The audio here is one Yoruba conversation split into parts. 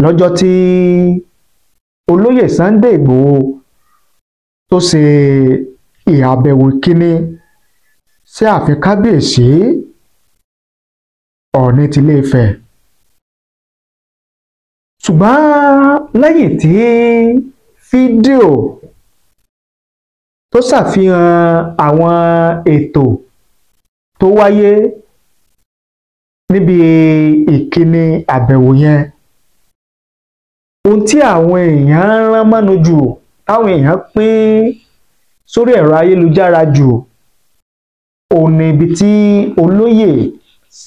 Lọ́jọ́ tí olóyè Sunday Igboho tó ṣe ìàbẹ̀wò kíní sí ààfin kábíyèsí Ọọ̀ni tilé Ifẹ̀. Ṣùgbọ́n lẹ́yìn tí fídíò tó ṣàfihàn àwọn ètò tó wáyé níbi ìkíni àbẹ̀wò yẹn, ohun tí àwọn èèyàn ń rán mọ́nu jù, táwọn èèyàn pín sórí ẹ̀rọ ayélujára jù, òun ni ibi tí olóyè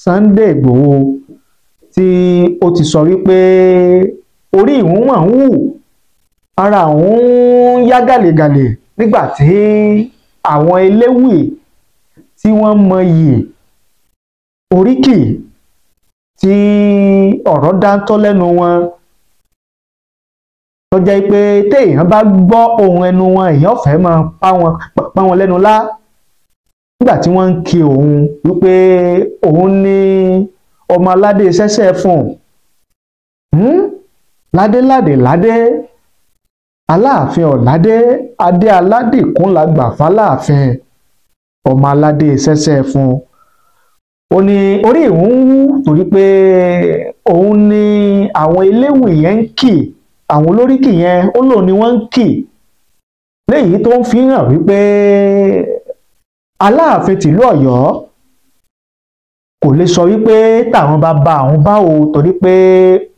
Sunday Igboho tí ó ti sọ wípé orí ìhun mà ń wù, ara òun ń yá gàlègàlè nígbà tí àwọn eléwì tí wọ́n mọyì oríkì tí ọ̀rọ̀ dáńtọ́ lẹ́nu wọn, tó jẹ́ pé téèyàn bá gbọ́ ohun ẹnu wọn, èèyàn fẹ́ máa pa wọn lẹ́nu lá nígbà tí wọ́n ń kí òun wípé òun ní ọmọ aládé sẹ́sẹ́ fún un, ládéládé ládé, aláàfin ọ̀ládé, adé aládìkún la gbà fáláàfin, ọmọ aládé sẹ́sẹ́ fún. Ó ní orí ìhun ń wú torí pé òun ní àwọn eléwì yẹn ń kì, àwọn olóríkì yẹn ó lòun ni wọ́n ń kì, léyìí tó ń fi hàn wípé aláàfin tìlú Ọ̀yọ́ kò lè sọ wípé táwọn bàbá àwọn báwo, torí pé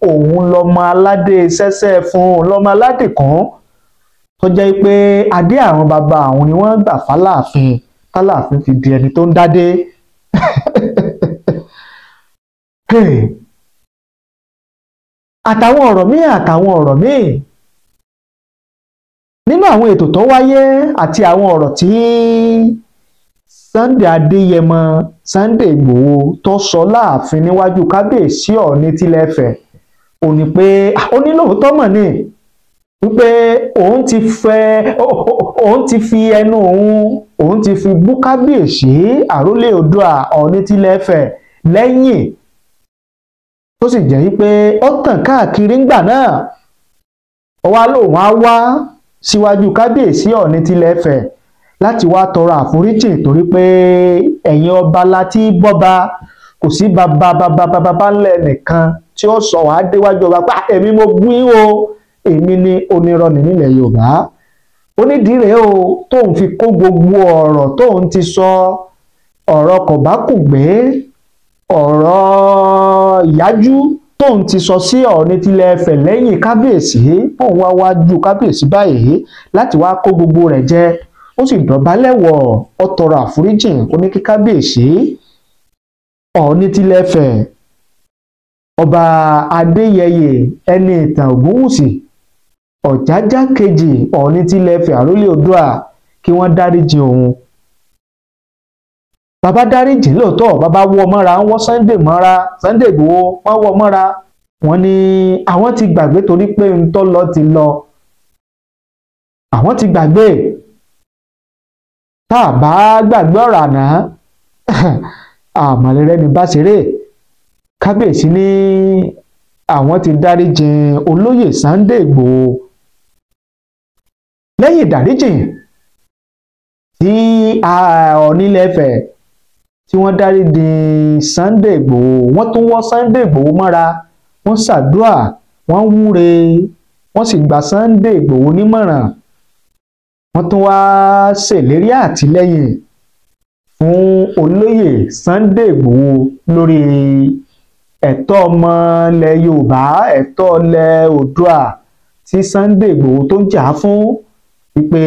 òun lọmọ aládé sẹ́sẹ́ fún, òun lọmọ aládé kan tó jẹ́ pé adé àwọn bàbá àwọn ni wọ́n gbà fáláàfin, fáláàfin fi di ẹni tó ń dádé. Àtàwọn ọ̀rọ̀ míì àtàwọn ọ̀rọ̀ míì nínú àwọn ètò tó wáyé àti àwọn ọ̀rọ̀ tí Sunday Adéyẹmọ Sunday Igboho tó sọ láàfin níwájú kábíyèsí Ọọ̀ni tilẹ̀ Ifẹ̀, ó ní pé ó ní lóòótọ́ mọ̀ ní wípé òun ti fi ẹnu òun ti fi bú kábíyèsí àrólé Oòduà Ọọ̀ni tilẹ̀ Ifẹ̀ lẹ́yìn, tó sì jẹ́ wípé ó tàn káàkiri ńgbà náà. Ó wá lóun á wá síwájú kábíyèsí Ọọ̀ni tilẹ̀ Ifẹ̀ láti wá tọrọ àforíjì, torí pé ẹ̀yin ọba láti bọ́ba, kò sí bàbá bàbá bàbá ńlẹ̀ nìkan tí ó sọ wàá déwájú ọba pé èmi mo bú yín o, èmi ni onírọ̀nì nílẹ̀ Yorùbá. Ó nídìí rèé o tóun fi kó gbogbo ọ̀rọ̀ tóun ti sọ, ọ̀rọ̀ kọ̀bákùngbé, ọ̀rọ̀ ìyájú tóun ti sọ sí Ọọ̀ni tilẹ̀ Ifẹ̀ lẹ́yìn kábíyèsí, tóun wá wájú kábíyèsí báyìí láti wá kó gbogbo rẹ̀ jẹ. Ó sì dọ̀bálẹ̀ wọ̀, ó tọrọ àforíjìn, ó ní kí kábíyèsí Ọọ̀ni tilẹ̀ Ifẹ̀ ọba Adéyẹyè ẹni ìtàn Ògúnwùsì Ọ̀jájá kejì Ọọ̀ni tilẹ̀ Ifẹ̀ àrólé Oòduà kí wọ́n dáríjì òun. Bàbá dáríjì lóòótọ́, bàbá wọ́ mọ́ra, ń wọ́ Sunday mọ́ra, Sunday Igboho wọ́n wọ́ mọ́ra. Wọ́n ní àwọn ti gbàgbé torí pé ń tọ́ lọ ti lọ, àwọn ti gbàgbé. Tá a bá gbàgbé ọ̀rọ̀ àná, àmọ̀lẹ́rẹ́ ni bá ṣeré. Kábíyèsí ní àwọn ti dáríjì olóyè Sunday Igboho. Lẹ́yìn ìdáríjì tí Ọọ̀ni ilẹ̀ Ifẹ̀ tí wọ́n dáríjì Sunday Igboho, wọ́n tún wọ́ Sunday Igboho mọ́ra, wọ́n ṣàdúà, wọ́n wúre, wọ́n sì gba Sunday Igboho nímọ̀ràn. Wọ́n tún wá ṣèlérí àtìlẹ́yìn fún olóyè Sunday Igboho lórí ẹ̀tọ́ ọmọ ilẹ̀ Yorùbá, ẹ̀tọ́ ilẹ̀ Oòduà tí Sunday Igboho tó ń jà fún, wípé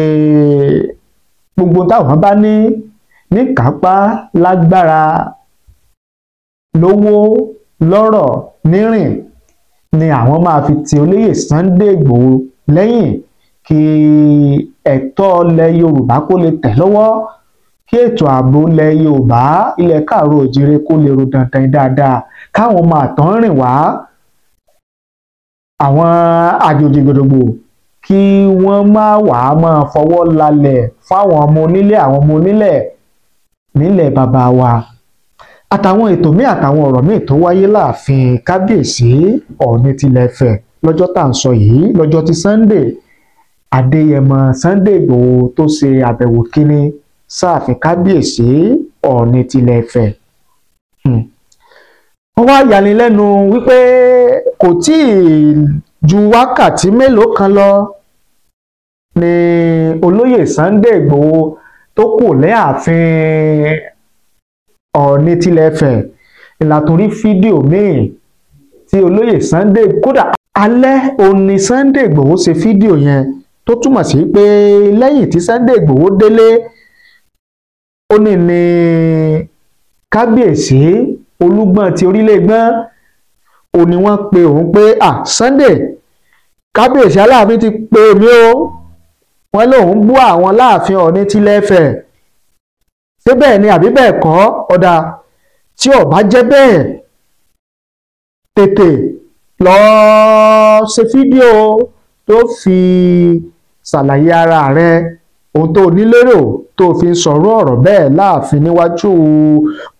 gbogbo táwọn bá ní níkápá, lágbára, lówó, lọ́rọ̀, nírìn ni àwọn máa fi ti olóyè Sunday Igboho lẹ́yìn kí ẹ̀tọ́ ilẹ̀ Yorùbá kó lè tẹ̀ lọ́wọ́, kí ètò ààbò ilẹ̀ Yorùbá, ilẹ̀ káàárọ̀ òjìrè kó lè ro dandan dáadáa, káwọn máa tán rìn wá àwọn àjòjì gbòdògbò kí wọ́n má wàá máa fọwọ́ lálẹ̀ fáwọn ọmọ onílẹ̀, àwọn ọmọ onílẹ̀ nílẹ̀ bàbá wa. Àtàwọn ètò míì àtàwọn ọ̀rọ̀ míì tó wáyé láàfin kábíyèsí Ọọ̀ni tilẹ̀ Ifẹ̀ Lọ́jọ́ tá à ń sọ yìí, lọ́jọ́ tí Sunday Adéyẹmọ Sunday Ìgbòho tó ṣe àbẹ̀wò kínní sáàfin kábíyèsí Ọọ̀ni tilẹ̀ Ifẹ̀. Wọ́n wá yànilẹ́nu wípé kò tí ì ju wákàtí mélòó kan lọ ni olóyè Sunday Ìgbòho tó kù ní ààfin Ọọ̀ni tilẹ̀ Ifẹ̀ ìlàtúrí fídíò míì tí olóyè Sunday, kódà alẹ́ òní Sunday Ìgbòho ṣe fídíò yẹn, tó túmọ̀ sí pé lẹ́yìn tí Sunday Ìgbòho délé ó ní ní kábíyèsí Olúgbọ́n ti Orílẹ̀-Ìgbọ́n ó ní wọ́n pe òun pé Sunday, kábíyèsí Aláàfin ti pe èmi o, wọ́n lòun bú àwọn láàfin Ọọ̀ni tilẹ̀ Ifẹ̀, ṣé bẹ́ẹ̀ ni àbí bẹ́ẹ̀ kọ́? Ọ̀dà tí ó bá jẹ́ bẹ́ẹ̀ tètè lọ́ọ́ ṣe fídíò tó fi ṣàlàyé ara rẹ, ohun tó nílérò tó fi ń sọ̀rọ̀ ọ̀rọ̀ bẹ́ẹ̀ láàfin níwájú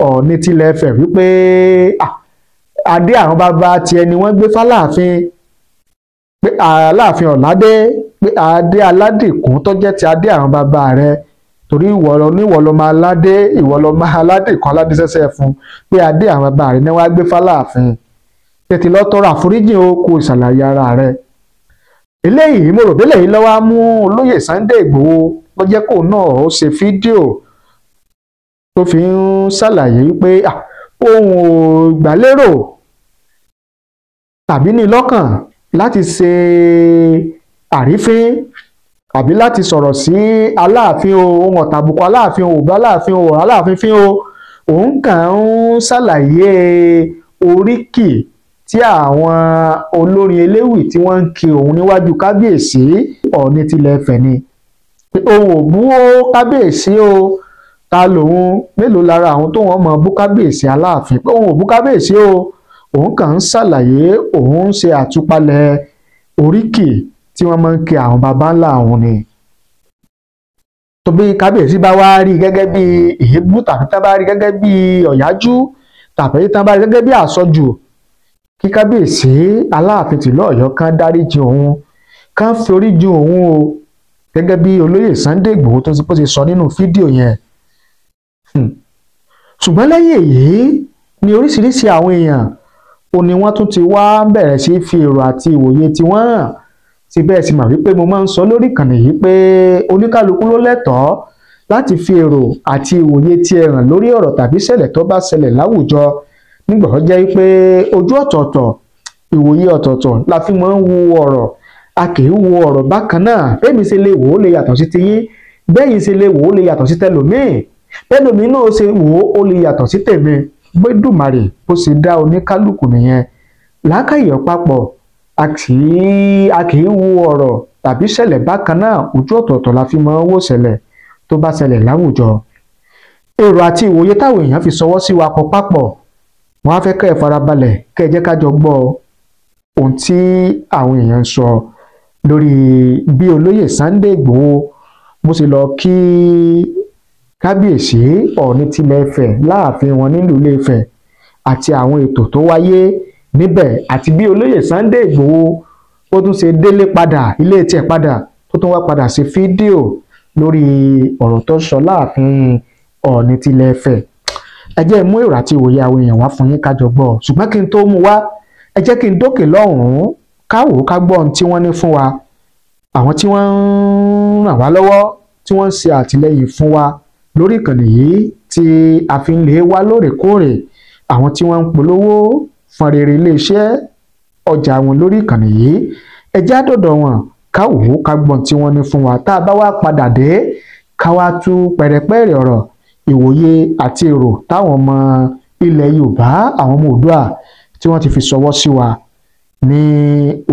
Ọọ̀ni tilẹ̀ Ifẹ̀ wípé adé àwọn bàbá tiẹ̀ ni wọ́n gbé fáláàfin, pé Aláàfin Ọ̀ládé, pé adé aládìkún tó jẹ́ ti adé àwọn bàbá rẹ, torí ìwọ ló máa ládé, ìwọ ló máa aládìkún aládé sẹ́sẹ́ fún, pé adé àwọn bàbá rẹ ni wọ́n á gbé fáláàfin, tètè lọ tọrọ àforíjì o, kó ṣàlàyé ara rẹ. Eléyìí mo rò bẹ́lẹ̀ yìí lọ́wọ́ á mú olóyè Sunday Ìgbòho ló jẹ́ kó náà ó ṣe fídíò tó fi ń ṣàlàyé pé òun ò gbàlérò tàbí ní lọ́kàn láti ṣe àrífín àbí láti sọ̀rọ̀ sí Aláàfin o, òun ọ̀tàbùkù Aláàfin o, òbá Aláàfin o, ọ̀rọ̀ Aláàfin fín o, òun kàn ń ṣàlàyé oríkì tí àwọn olórin eléwì tí wọ́n ń kí òun níwájú kábíyèsí Ọọ̀ni tilẹ̀ Ifẹ̀ ni, òun ò bú kábíyèsí o, ta lòun, mélòó lára àwọn tó wọ́n mọ̀ bú kábíyèsí Aláàfin, pé òun ò bú kábíyèsí o, òun kàn ń ṣàlàyé, òun ń ṣe àtúpalẹ̀ oríkì tí wọ́n máa ń kí àwọn baba ńlá òun ni. Tó bí kábíyèsí bá wá rí gẹ́gẹ́ bí èébú tàbí tá bá rí gẹ́gẹ́ bí ọ̀yájú tàbí tá bá rí gẹ́gẹ́ bí àsọjù, kí kábíyèsí Aláàfin tìlú Ọ̀yọ́ kan dáríjì òun, kan foríjì òun o, gẹ́gẹ́ bí olóyè Sunday Ìgbòho tó ti sọ nínú fídíò yẹn. Ṣùgbọ́n lẹ́yìn èyí ni oríṣiríṣi àwọn èèyàn ò ní wọ́n tún ti wá bẹ̀rẹ̀ sí fi èrò àti ìwòye tí wọ́n hàn. Ti bẹ́ẹ̀ sì mà wípé mo máa ń sọ lórí ìkànnì yìí pé oníkálukú ló lẹ́tọ̀ọ́ láti fi èrò àti ìwòye tí ẹ hàn lórí ọ̀rọ̀ tàbí ṣẹlẹ̀ tó bá ṣẹlẹ̀ láwùjọ, nígbà tó jẹ́ pé ojú ọ̀tọ̀ọ̀tọ̀, ìwòye ọ̀tọ̀ọ̀tọ̀ la fi máa ń wo ọ̀rọ̀, a kì í wo ọ̀rọ̀ bákan náà. Bẹ́ẹ̀mi ṣe lè wò ó lè yàtọ̀ sí tiyín, bẹ́ẹ̀yin ṣe lè wò ó lè yàtọ̀ sí tẹlòmíì, bẹ́ẹ̀lòmíì náà ṣe wò ó lè yàtọ̀ sí tèmi. Gbẹ́dùmarè bó ṣe dá oníkálukú nìyẹn. Làákàyè ọ̀pápọ̀, a kì í wo ọ̀rọ̀ tàbí ṣẹlẹ̀ bákan náà, ojú ọ̀tọ̀ọ̀tọ̀ la fi máa ń wò ṣẹlẹ̀ tó bá ṣẹlẹ̀ láwùjọ. Èrò àti ìwòye táwọn èèyàn fi ṣọwọ́ sí wa kọ papọ̀, wọ́n á fẹ́ kẹ́ ẹ farabalẹ̀ kẹ́ ẹ jẹ́ ká jọ gbọ́ ohun tí àwọn èèyàn ń sọ lórí bí olóyè Sunday Ìgbòho bó ṣe lọ kí kábíyèsí Ọọ̀ni tilẹ̀ Ifẹ̀ láàfin wọn nílùú Ilé-Ifẹ̀ àti àwọn ètò tó wáyé níbẹ̀, àti bí olóyè Sunday Ìgbòho ó tún ṣe délé padà ilé tiẹ̀ padà tó tún wá padà ṣe fídíò lórí ọ̀rọ̀ tó sọ láàfin Ọọ̀ni tilẹ̀ Ifẹ̀. Ẹ jẹ́ mú èrò àti ìwòye àwọn èèyàn wá fún yín kájọ gbọ́, ṣùgbọ́n kí n tó mú wá ẹ jẹ́ kí n dókè lọ́hùn-ún káwò ká gbọ́ ohun tí wọ́n ní fún wa, àwọn tí wọ́n ń ràn wá lọ́wọ́, tí wọ́n ń ṣe àtìlẹ́yìn fún wa lórí ìkànnì yìí tí a fi ń lè wá lóòrèkóòrè, àwọn tí wọ́n ń polówó fọn rere iléeṣẹ́ ọjà wọn lórí ìkànnì yìí. Ẹ jẹ́ àdọ̀dọ̀ wọn káwò ká gbọ́ ohun tí wọ́n ní fún wa. Tá a bá wá padà dé ká wá tú pẹ̀rẹ̀pẹ̀rẹ̀ ọ̀rọ̀, ìwòye àti èrò táwọn ọmọ ilẹ̀ Yorùbá, àwọn ọmọ Oòduà tí wọ́n ti fi ṣọwọ́ sí wa ní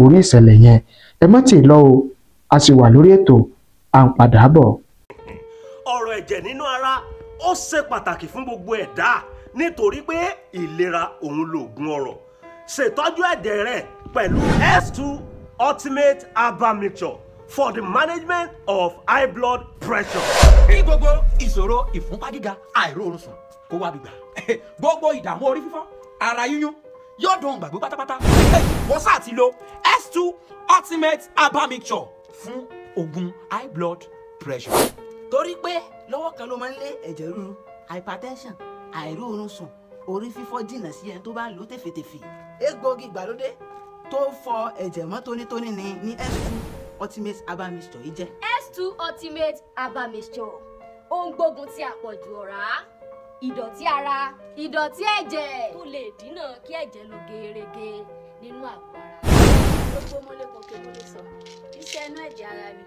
orí ìṣẹ̀lẹ̀ yẹn. Ẹ má tì lọ o, a sì wà lórí ètò, à ń padà bọ̀. Ọ̀rọ̀ ẹ̀jẹ̀ nínú ara ó ṣe pàtàkì fún gbogbo ẹ̀dá nítorí pé ìlera òun lògùn ọrọ̀. Ṣètọ́jú ẹ̀jẹ̀ rẹ pẹ̀lú S2 Ultimate Herbal Mixture for the management of high blood pressure. Kí gbogbo ìṣòro ìfúnpá gíga, àìróorun sùn kó wá gbígbà, gbogbo ìdààmú orí fífọ́, ara yíyún yóò dùn gbàgbé pátápátá. Wọ́n sáà ti lo S2 S2 Ultimate Herbal Mixture fún ogun high blood pressure. Torí pé lọ́wọ́ kan ló máa ń lé ẹ̀jẹ̀ ríru, hypertension, àìróorun sùn, orí fífọ́ jìnnà sí ẹni tó bá ń lò tèfètèfè. Egbòogi ìgbàlódé tó fọ ẹ̀jẹ̀ mọ́ tónítóní ni ní S2 Ultimate Herbal Mixture yìí jẹ́. S2 Ultimate Herbal Mixture ó ń gbógun ti àpọ̀jù ọ̀rá, ìdọ̀tí ara, ìdọ̀tí ẹ̀jẹ̀ tó lè dínà kí ẹ̀jẹ̀ lọ gerege nínú àgọ́ ara. Gbogbo mọ́lẹ́kọ̀ọ́kẹ́ mo lè sọ iṣẹ́ inú ẹ̀jẹ̀ ara mi,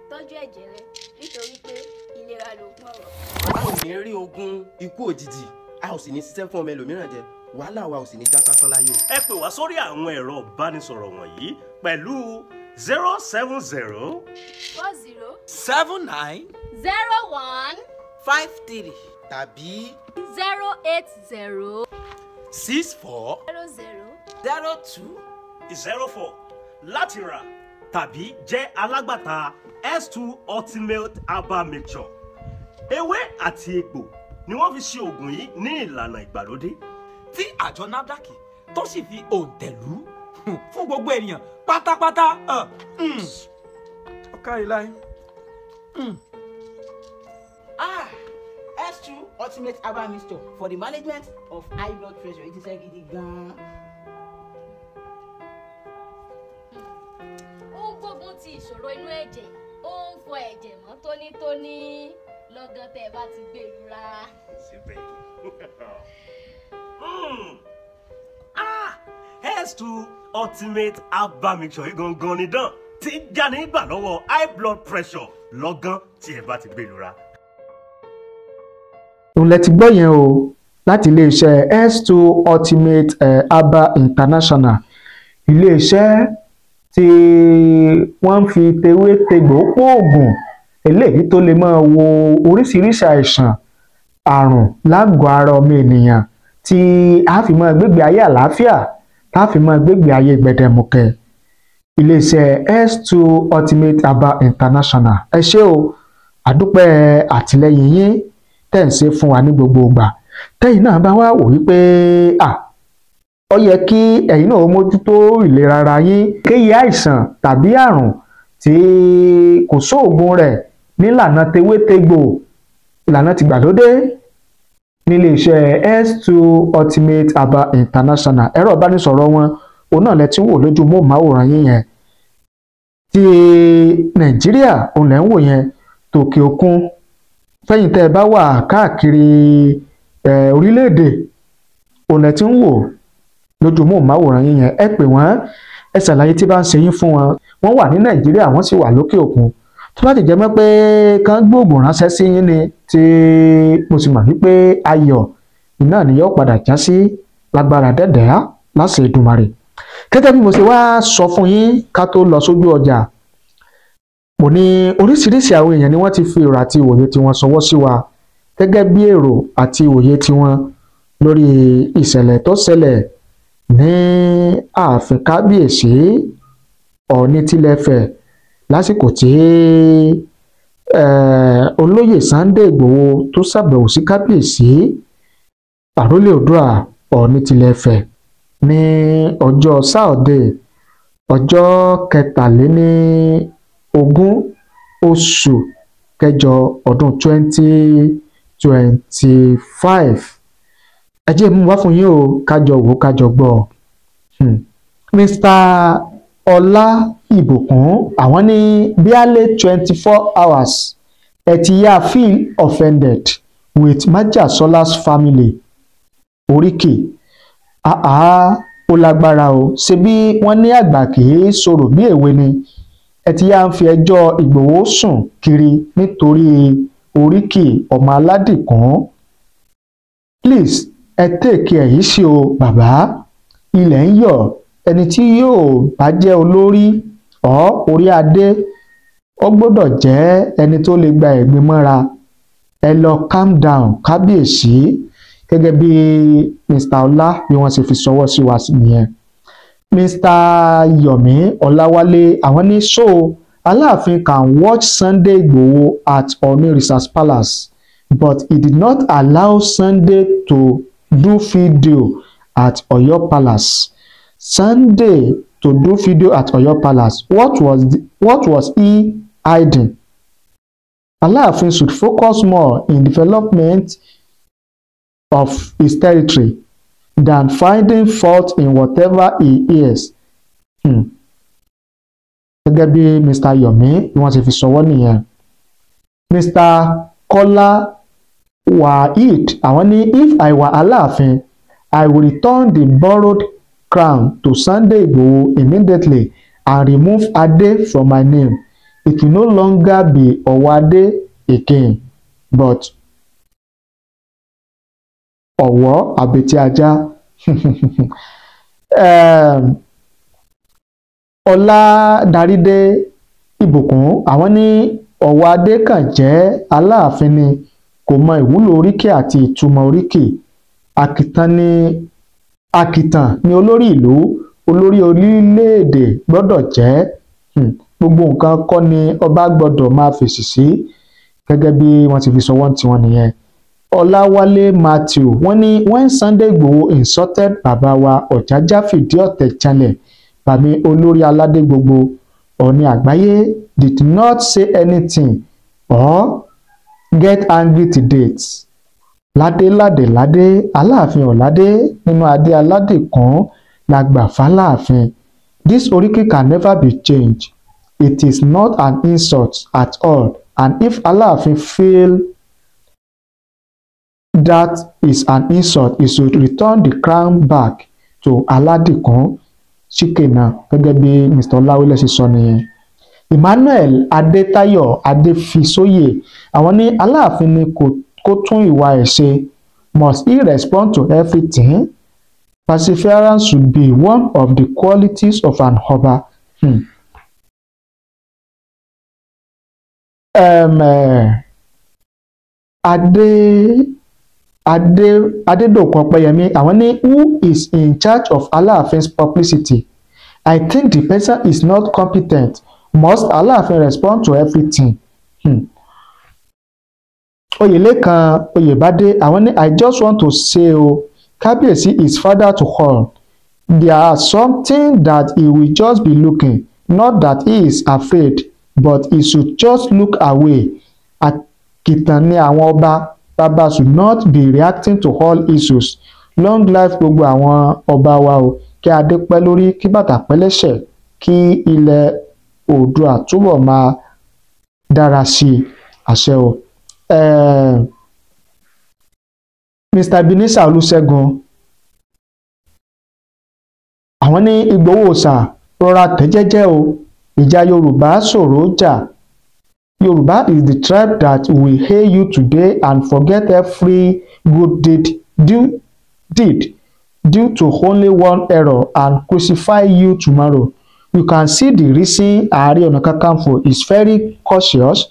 tọ́jú ẹ̀jẹ̀ rẹ nítorí pé ìlera lòògùn ọrọ̀. A ò ní rí ogun ikú òjijì, a ò sì ní ṣiṣẹ́ fún ọmọ ẹlòmíràn jẹ, wàhálà wa ò sì ní já sásán láyé o. Ẹ pè wá sórí àwọn ẹ̀rọ ìbánisọ̀rọ̀ wọ̀nyí pẹ̀lú 070 40 79 01 53 tàbí 080 64 00 02 04 láti rà tàbí jẹ́ alágbàtà S2 Ultimate Herbal Mixture. Ewé àti egbò ni wọ́n fi ṣe oògùn yìí ní ìlànà ìgbàlódé. Tí àjọ NAFDAC tó sì fi òǹtẹ̀lú fún gbogbo ènìyàn pátápátá. Ọ̀kárí láyé. Ah, S2 Ultimate Herbal Mixture for the management of high blood pressure. It is a gidi gan-an. Ó ń gbógun ti ìṣòro inú ẹ̀jẹ̀, ó ń fọ ẹ̀jẹ̀ mọ́ tónítóní lọ́gán tẹ́ ẹ bá ti gbé lura. Síbẹ̀. Ah, S2 Ultimate Herbal Mixture yìí gangan ni dán tí ń jáni gbà lọ́wọ́ high blood pressure lọ́gán tí ẹ bá ti gbé lura. Òun lẹ ti gbọ́ yẹn o láti iléeṣẹ́ S2 Ultimate Herbal International, iléeṣẹ́ tí wọ́n ń fi tewétegbò pòògùn eléyìí tó lè máa wo oríṣiríṣi àìsàn àrùn lágọ̀ọ́ ara ọmọ ènìyàn tí a fi máa gbégbé ayé àlàáfíà, tá a fi máa gbégbé ayé gbẹdẹmukẹ. Iléeṣẹ́ S2 Ultimate Herbal International, ẹ ṣé o, àdúpẹ́ àtìlẹ́yìn yín tẹ́ ń ṣe fún wa ní gbogbo ìgbà. Tẹ́yìn náà bá wá wò wípé à ó yẹ kí ẹ̀yin náà ó mójútó ìlera ara yín, kéyìí àìsàn tàbí àrùn tí kò sóògùn rẹ̀ nílànà tewétegbò, ìlànà tìgbàlódé, nílé iṣẹ́ S2 Ultimate Herbal International, ẹ̀rọ ìbánisọ̀rọ̀ wọn òun náà lẹ ti ń wò lójú móhùnmáwòrán yín yẹn. Ti Nàìjíríà òun lẹ ń wò yẹn, tòkè òkun fẹ́yìn tẹ́ ẹ bá wà káàkiri orílẹ̀-èdè òun lẹ ti ń wò lójú móhùnmáwòrán yín yẹn. Ẹ pè wọ́n, ẹ ṣàlàyé tí bá ń ṣe yín fún wọn. Wọ́n wà ní Nàìjíríà, wọ́n sì wà lókè òkun. Tó bá ti jẹ́ mọ́ pé kán gbóògùn ránṣẹ́ sí yín ni, tí mo sì mọ̀ wípé ayọ̀ iná ni yóò padà já sí lágbára dẹ́dẹ̀ẹ́ láṣẹ Èdùmàrè. Gẹ́gẹ́ bí mo ṣe wá sọ fún yín ká tó lọ sójú ọjà, mo ní oríṣiríṣi àwọn èèyàn ni wọ́n ti fi èrò àti ìwòye tiwọn ṣọwọ́ sí wa gẹ́gẹ́ bí èrò àti ìwòye tiwọn lórí ìṣẹ̀lẹ̀ tó ṣẹlẹ̀ ní ààfin kábíyèsí Ọọ̀ni tilẹ̀-Ifẹ̀ lásìkò tí olóyè Sunday Igboho tó ṣàbẹ̀wò sí kábíyèsí àrólé Oòduà Ọọ̀ni tilẹ̀-Ifẹ̀ ní ọjọ́ Saturday, ọjọ́ 23 oṣù kẹjọ ọdún 2025. Ẹ jẹ́ mú wá fún yín o, kájọ wò kájọ gbọ́. Mr. Ọlá Ìbùkún àwọn ní barely 24 hours ẹ ti yá feel offended with Májàsọ́lá's family oríkì. Àá ó lágbára o, ṣebí wọ́n ní àgbà kì í sọ̀rọ̀ bí èwe ni. Ẹ ti yá ń fi ẹjọ́ Ìgbòho sùn kiri nítorí oríkì ọmọ aládìkún. Please ẹ take ẹ̀ yìí sí o bàbá, ilẹ̀ ń yọ̀, ẹni tí yóò bá jẹ́ olórí ọ̀ orí adé ó gbọ́dọ̀ jẹ́ ẹni tó lè gba ẹ̀gbin mọ́ra. Ẹ lọ calm down kábíyèsí. Gẹ́gẹ́ bí Mr. Ọlá bí wọ́n ṣe fi ṣọwọ́ sí wa nìyẹn. Mr. Yomi Ọláwálé àwọn ní so Aláàfin can watch Sunday Igboho at Ooni Research Palace, but he did not allow Sunday to do video at Oyo Palace. Sunday to do video at Oyo Palace. What was he hiding? Aláàfin should focus more in development of his territory than finding fault in whatever he hears. Gẹ́gẹ́ bí Mr. Yomi bí wọ́n ti fi sọwọ́ nìyẹn. Mr. Kọ́lá Waheed, àwọn ní, "If I were Aláàfin, I will return the borrowed crown to Sunday Igboho immediately and remove Ade from my name. It will no longer be Ọ̀wọ́adé again, but Ọ̀wọ́ àbètí ajá." Ọládarídé Ìbùkún, àwọn ní Ọ̀wọ́adé kàn jẹ́ Aláàfin ni, kò mọ ìwúlò oríkì àti ìtumọ̀ oríkì. Àkìtàn ni, àkìtàn ni olórí ìlú, olórí orílẹ̀-èdè gbọ́dọ̀ jẹ́. Gbogbo nǹkan kọ́ ni ọba gbọ́dọ̀ máa fèsì sí. Gẹ́gẹ́ bí wọ́n ti fi sọwọ́ tiwọn nìyẹn. Ọláwálé Matthew, wọ́n ní, "When Sunday Igboho insulted bàbá wa Ọ̀jájá fìdí ọ̀tẹ̀ janlẹ̀, bàmí olórí aládé gbogbo Ọ̀ọ̀ni àgbáyé did not say anything or get angry to date. Ládé ládé ládé, Aláàfin ọ̀ládé nínú adé aládìkún la gbà fáláàfin. This oríkì can never be changed. It is not an insult at all, and if Aláàfin feel that is an insult, he should return the crown back to Aládìkún." Ṣìkènà, gẹ́gẹ́ bí Mr. Ọláwílẹ̀ ṣe sọ nìyẹn. Emmanuel Adétayọ̀ Adéfisóyè, àwọn ní Aláàfin ni kó tún ìwà ẹ̀ ṣe. Must he respond to everything? Perseverance should be one of the qualities of an ọba. Adé Adédòkun Ọpẹ́yẹmí, àwọn ní, "Who is in charge of Aláàfin's publicity? I think the person is not competent. Must Aláàfin respond to everything?" Oyèlékan Oyèbádé, àwọn ní, "I just want to say o, Kábíyèsí is father to all. There are something that he will just be looking, not that he is afraid, but he should just look away. Àkìtàn ni àwọn ọba. Baba should not be reacting to all issues. Long life gbogbo àwọn ọba wa o. Kí adé pẹ́ lórí, kí bàtà pẹ́ lẹ́sẹ̀, kí ilẹ̀ Oòduà túbọ̀ máa dára sí i. Àṣẹ o." Mr. Ebenezer Olúṣẹ́gun, àwọn ní Ìgbòho òòṣà rọra tẹ̀ jẹ́jẹ́ o, ìjà Yorùbá ṣòro jà. Yorùbá is the tribe that will hail you today and forget every good deed due to only one error and crucify you tomorrow. You can see the reason Ààrẹ Ọ̀nà Kakanfò is very cautious.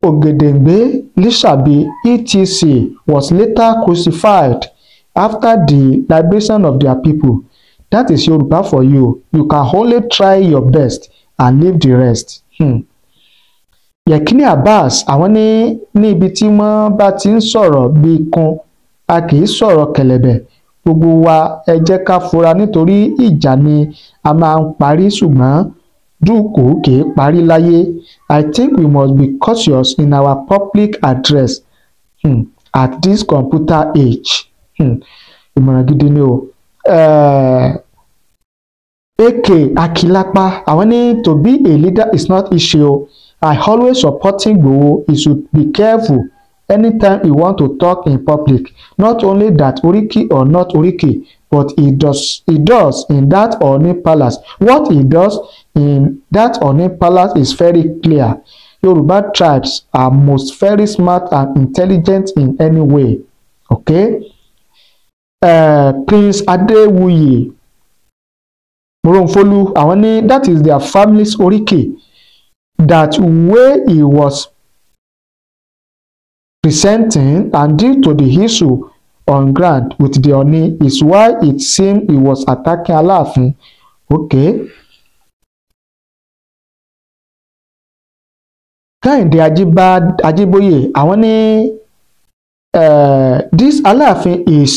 Ògèdèngbé, Lísàbí, etc. was later crucified after the liberation of their people. That is Yoruba for you. You can only try your best and leave the rest. Yekini Abbas, àwọn ní ní ibi tí wọ́n bá ti ń sọ̀rọ̀ bíi kun, a kì í sọ̀rọ̀ kẹ̀lẹ̀bẹ̀. Gbogbo wa, ẹ jẹ́ ká fura, nítorí ìjà ni a máa ń parí, ṣùgbọ́n dúkùú kì í parí láyé. I think we must be cautious in our public address at this computer age. Ìmọ̀ràn gidi ni o. AK Akilapa, àwọn ní, "To be a leader is not issue o. I always supporting Igboho. He should be careful anytime he want to talk in public. Not only that oriki or not oriki, but he does in that Ooni palace. What he does in that Ooni palace is very clear. Yoruba tribes are most very smart and intelligent in any way." Okay. Prince Adewuyi Moronfolu, àwọn ní, "That is their family's oriki. That way he was presenting and due to the issue on ground with the Ooni is why it seemed he was attacking Aláàfin." Okay. Kẹ́hìndé Ajíbóyè, àwọn ní, "This Aláàfin is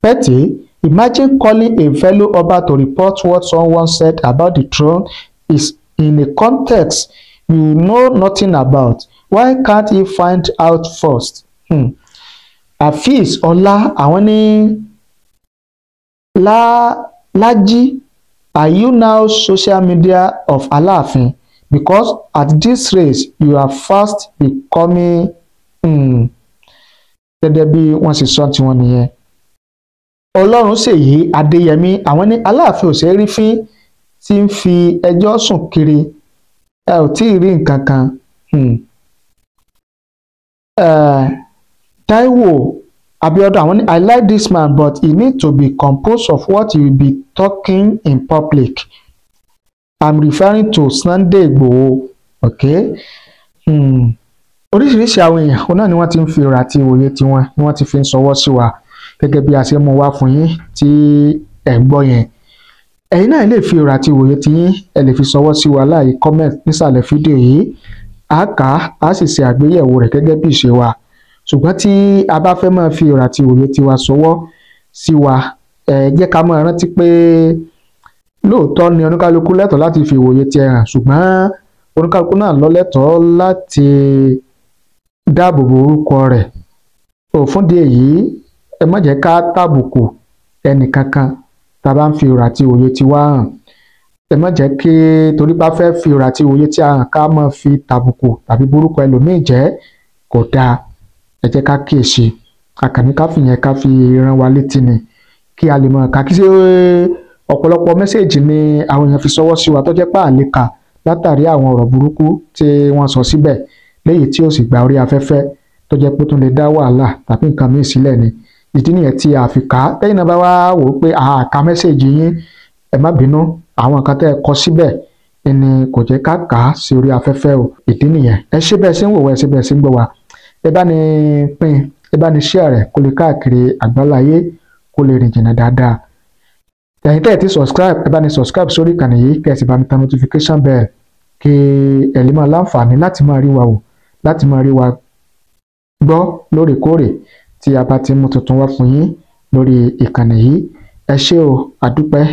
petty. Imagine calling a fellow Oba to report what someone said about the throne is in a context you know nothing about. Why can't he find out first? Afeez Ọlá àwọn ní Lájí, are you now social media of Aláàfin? Because at this rate you are fast becoming gẹ́gẹ́ bí wọ́n ṣe sọ tiwọn nìyẹn. Ọlọ́runṣèyí Adéyẹmí àwọn ní Aláàfin òṣèré-fín tí ń fi ẹjọ́ sùn kiri, ẹ ò tí ì rí nǹkan kan. Taiwo Abiodun àwọn ní I like this man but he need to be composed of what he will be talking in public. I'm referring to Sunday Igboho. Okay. Oríṣiríṣi àwọn èèyàn òun náà ni wọ́n ti ń fi ọ̀rọ̀ àti ìwòye tiwọn ni wọ́n ti fi ń ṣọwọ́ sí wa gẹ́gẹ́ bí a ṣe mú wá fún yín tí ẹ̀ ń gbọ́ yẹn. Ẹ̀yin náà lè fi ọ̀rọ̀ àti ìwòye tiyín, ẹ lè fi ṣọwọ́ sí wa láàyè comment nísàlẹ̀ fídíò yìí. A kà á, a sì ṣe àgbéyẹ̀wò rẹ̀ gẹ́gẹ́ bí ìṣe wa. Ṣùgbọ́n tí a bá fẹ́ máa fi ọ̀rọ̀ àti ìwòye tiwa ṣọwọ́ sí wa, ẹ jẹ́ ká máa rántí pé lóòótọ́ ni oníkálukú lẹ́tọ̀ọ́ láti fi ìwòye tiẹ̀ hàn, ṣùgbọ́n oníkálukú náà ló lẹ́tọ̀ọ́ láti dáàbò bo orúkọ rẹ̀. Fún ìdí èyí, ẹ má jẹ́ ká tàbùkù ẹnìkankan tá a bá ń fi ọ̀rọ̀ àti òye tiwa hàn. Ẹ má jẹ́ kí torí bá fẹ́ fi ọ̀rọ̀ àti òye tí a hàn ká máa fi tàbùkù tàbí borúkọ ẹlòmíì jẹ́, kò dáa. Ẹ jẹ́ ká kíyèsí. Àkànní ká fìyẹn ká fi rán wa létí ni kí a lè mọ̀ ká kí ṣe ọ̀pọ̀lọpọ̀ mẹ́sẹ̀gì ni àwọn èèyàn fi ṣọwọ́ sí wa tó jẹ́ pé àlè kà látàrí àwọn ọ̀rọ̀ burúkú tí wọ́n sọ síbẹ̀ léyìí tí ó sì gba orí afẹ́fẹ́ tó jẹ́ pé tó lè dá wàhálà tàbí nǹkan míì sílẹ̀ ni. Ìdí nìyẹn tí a fi kà á. Tẹ́yìn náà bá wá wò ó pé àka mẹ́sẹ̀gì yín, ẹ má bínú, àwọn nǹkan tẹ́ ẹ kọ síbẹ̀ ni kò jẹ́ ká kà á sí orí afẹ́fẹ́ o. Ìdí nìyẹn. Ẹ ṣé bẹ́ẹ̀ ṣe ń wò wá, ẹ ṣé bẹ́ẹ̀ ṣe ń gbọ́ wa. Ẹ bá ní pín, ẹ bá ní share rẹ̀ kó lè káàkiri àgbáláyé, kó lè rìn jìnnà dáadáa. Ẹ̀yin tẹ́ ẹ ti subscribe, ẹ bá ní subscribe sórí ìkànnì yìí, kẹ́ ẹ sì bá mi tan notification bell kí ẹ lè máa láǹfààní láti máa rí wa wò, láti máa rí wa gbọ́ lóòrèkóòrè tí a bá ti mú tuntun wá fún yín lórí ìkànnì yìí. Ẹ ṣé o, àdúpẹ́.